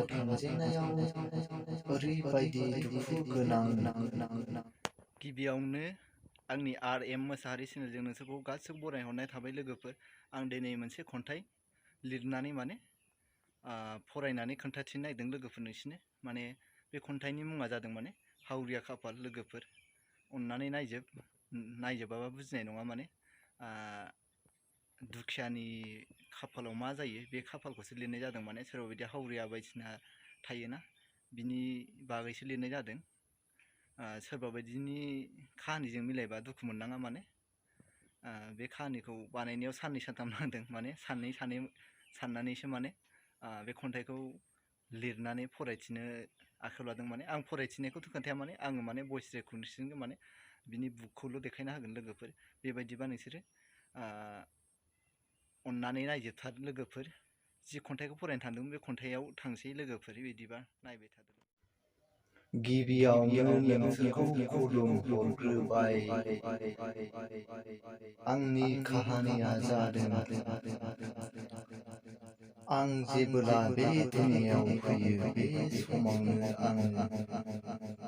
थांजेननायाव ओरैबायदि दुखु गोनां। गिबियावनो आंनि RM मोसाहारि चेनेलजों नोंसोरखौ गासिबो बरायहरनाय थाबाय लोगोफोर। आं दिनै मोनसे खन्थाइ लिरनानै फरायनानै खोन्थाथिनो नागिरदों लोगोफोर नोंसिनो। माने बे खन्थाइनि मुङा जादों माने हावरिया खाफाल। लोगोफोर अननानै नायजोबाबा बुजिनाय नङा। माने दुखियानि खाफालाव मा जायो बे खाफालखौसो लिरनाय जादों। माने सोरबा बायदि हावरिया बायदिसिना थायोना, बिनि बागैसो लिरनाय जादों। सोरबा बायदिनि काहानिजों मिलायबा दुखु मोननाङा। माने बे काहानिखौ बानायनायाव साननै सानथाम नांदों। माने साननै साननानैसो माने बे खन्थाइखौ लिरनानै फरायथिनो आखायाव लादों। माने आं फरायथिनायखौथ' खोन्थाया, माने आङो माने भइस रेकर्डिंजों माने बिनि बुकखौल' देखायना होगोन लोगोफोर। बेबायदिबा नोंसोरो अननानै नायजोबथार लोगोफोर। जि खन्थाइखौ फरायनो थांदोंमोन बे खन्थाइयाव थांसै लोगोफोर। बिदिबा नायबाय थादो। गिबियावनो नोंसोरखौ खुलुमहरग्रोबाय। आंनि काहानिया जादों आं जेबोला बे दुनियाव फैयो बे समावनो आङो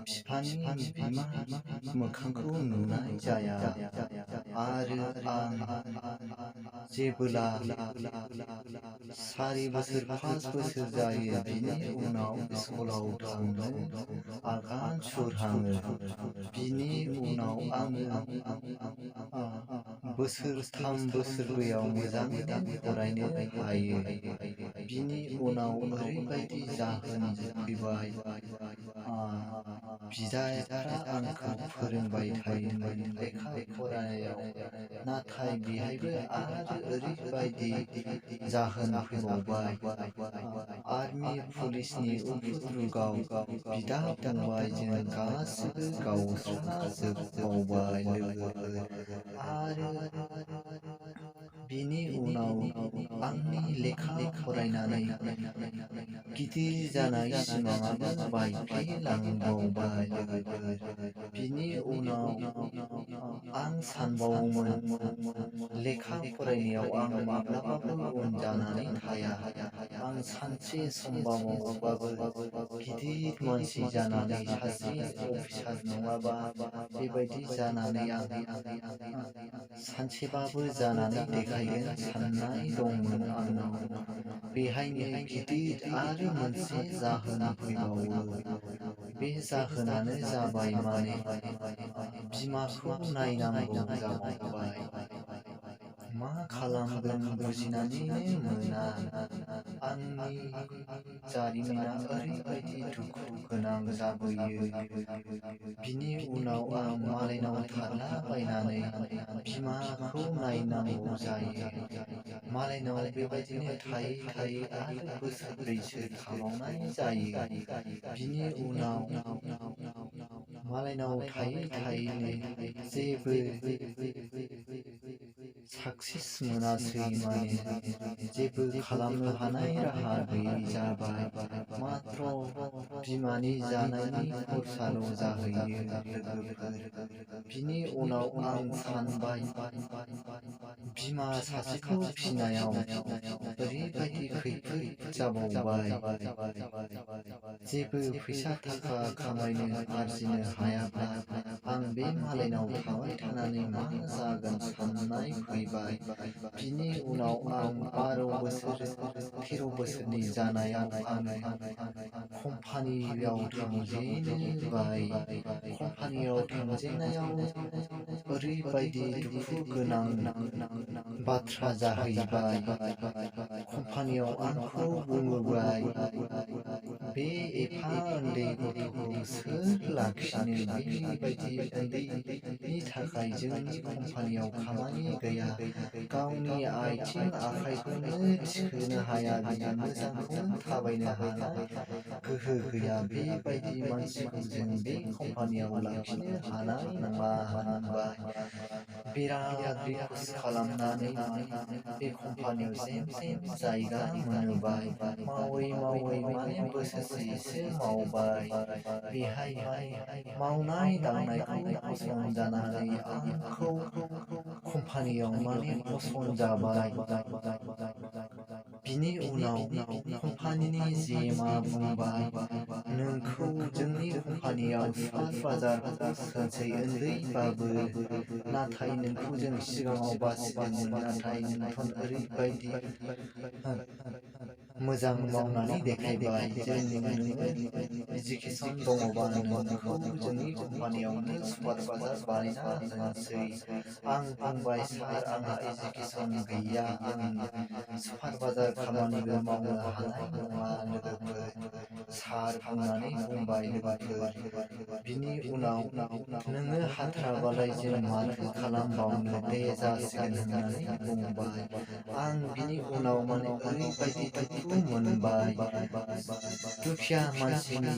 बिफानि बिमा मोखांखौ नुनाय जाया। आरो आं जेबोला 4 बोसोर 5 बोसोर जायो बिनि उनाव स्कुलाव थांनो आगान सुरहाङो। बिनि उनाव आङो बोसोरथाम बोसोरब्रैयाव मोजाङैनो फरायनो हायो। बिनि उनाव ओरैबायदि जाहोन फैबाय, बिदाफ्रा आंखौ फोरोंबाय थायोमोन लेखा फरायनायाव। नाथाय बेहायबो आरो ओरैबायदि जाहोन फैबावबाय, आर्मि पुलिसनि उपद्रगाव बिदा फंबायजों गासिबो गावस्राजोबबावबाय लोगोफोर। आरो बिनि उनाव आंनि लेखा फरायनानै गिदिर जानाय सिमाङाबो बायफ्लेलांबावबाय लोगोफोर। बिनि उनाव आं सानबावोमोन लेखा फरायनायाव आं माब्लाबाबो उन जानानै थाया। आं सानसे समबाबो गिदिर मानसि जानानै सासे अफिसार नङाबा बेबायदि जानानै आं सानसेबाबो जानानै देखायगोन साननाय दंमोन आंनाव। बेहायनो गिदिर आरो मोनसे जाहोन फैबावो। बे जाहोनानो जाबाय माने बिमाखौ नायनांगौ जाबावबाय। मा खालामगोन बुजिनानैनो मोना। आंनि जारिमिना ओरैबायदि दुखु गोनां जाबोयो। बिनि उनाव आं मालायनाव थालाबायनानै बिमाखौ नायनांगौ जायो। मालायनाव बेबायदिनो थायै थायै आरो बोसोरब्रैसो थाबावनाय जायो। बिनि उनाव मालायनाव थायै थायैनो जेबो साक्सेस मोनासै। माने जेबो खालामनो हानाय राहा गैयै जाबाय। मात्र बिमानि जानायनि खरसाल' जाहैयो लोगोफोर। बिनि उनाव आं सानबाय बिमा सासेखौ फिनायाव ओरैबायदि खैफोद जाबावबाय। जेबो फैसा थाखा खामायनो आरजिनो हायाब्ला आं बे मालायनाव थाबाय थानानै मा जागोन साननाय फैबाय। बिनि उनाव आं 12 बोसोर 13 बोसोरनि जानायाव आङो कम्पानियाव थांजेनबाय। कम्पानियाव थांजेननायाव ओरैबायदि दुखु गोनां बाथ्रा जाहैबाय। कम्पानियाव आंखौ बुंबाय, बे एफा उन्दै गथ'खौ सोर लाखिनो? बेबायदि उन्दैनि थाखाय जोंनि कम्पानियाव खामानि गैया। गावनि आथिं आखाइखौनो थिखोनो हाया, बियो मोजांखौनो थाबायनो हानाय गोहो गैया। बेबायदि मानसिखौ जों बे कम्पानियाव लाखिनो हानाय नङा होनबाय। बिराद रिकुवेस्ट खालामनानै बे कम्पानियाव जेन जायगा मोनबाय। मावै मावै माने बोसोरसेसो मावबाय। बेहाय मावनाय दांनायखौ फसन्द जानानै आंखौ कम्पानियाव माने फसन्द जाबाय। बिनि उनाव कम्पानिनि जेमा बुंबाय, नोंखौ जोंनि कम्पानियाव स्मार्ट बाजार होसोनसै उन्दैबाबो, नाथाय नोंखौ जों सिगाङाव बासिदोंमोन, नाथाय नोंथ' ओरैबायदि मोजां मावनानै देखायबाय, नोङो इडुकेसन दङबा नोंखौ जोंनि कम्पानियावनो सुपारभाइजार बानायना होनोसै। आं बुंबाय, सार आंहा इडुकेसन गैया, आं सुपारभाइजार खामानिबो मावनो हानाय नङा लोगोफोर, सार बुंनानै बुंबाय लोगोफोर। बिनि उनाव नोङो हाथाराबालाय जों माथो खालामबावनो, दे जासिगोन होननानै बुंबाय। आं बिनि उनाव ओरैबायदि दुखु मोनबाय, दुखिया मानसिनि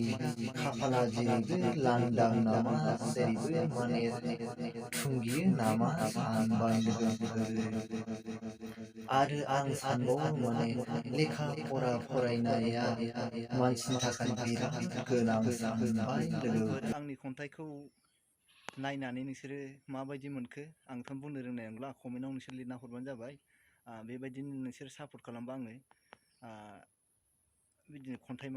खाफाला जेरैबो लांदां नामा, जेरैबो थुंगियो नामा सानबाय लोगोफोर। आरो आं सानबावो लेखा फरा फरायनाया मानसिनि थाखाय बिराद गोनां सानबाय लोगोफोर। आंनि खन्थाइखौ नायनानै नोंसोरो माबायदि मोनखो आंथ' बुंनो रोंनाय नंला, कमेन्टआव नोंसोर लिरना हरबानो जाबाय। बेबायदिनो नोंसोर सापर्ट खालामबा आङो बिदिनो खन्थाइ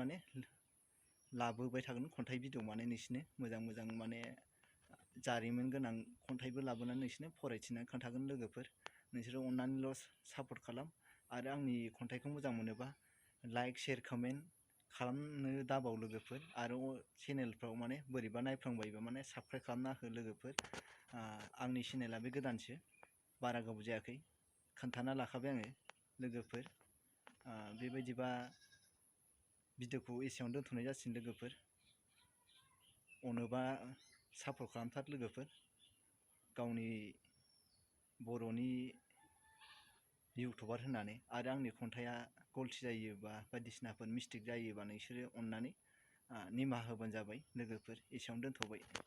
लाबोबाय थागोन, खन्थाइ भिडिअ नोंसिनो मोजां मोजां जारिमिन गोनां खन्थाइबो लाबोनानै नोंसिनो फरायथिनानै खोन्थागोन लोगोफोर। नोंसोरो अननानैल' सापर्ट खालाम, आरो आंनि खन्थाइखौ मोजां मोनोबा लाइक शेयार कमेन्ट खालामनो दाबाव लोगोफोर। आरो चेनेलफ्राव बोरैबा नायफ्लांबायोबा साबस्क्राइब खालामना हो लोगोफोर। आंनि चेनेला बे गोदानसो, बारा गोबाव जायाखै, खोन्थाना लाखाबाय आङो लोगोफोर। बेबायदिबा भिडिअखौ एसेयावनो दोनथ'नाय जासिगोन लोगोफोर। अनोबा सापर्ट खालामथार लोगोफोर। गावनि बर'नि इउटुबार होननानै। आरो आंनि खन्थाइया गलथि जायोबा बायदिसिनाफोर मिस्टेक जायोबा नोंसोरो अननानै निमाहा होबानो जाबाय लोगोफोर। एसेयावनो दोनथ'बाय।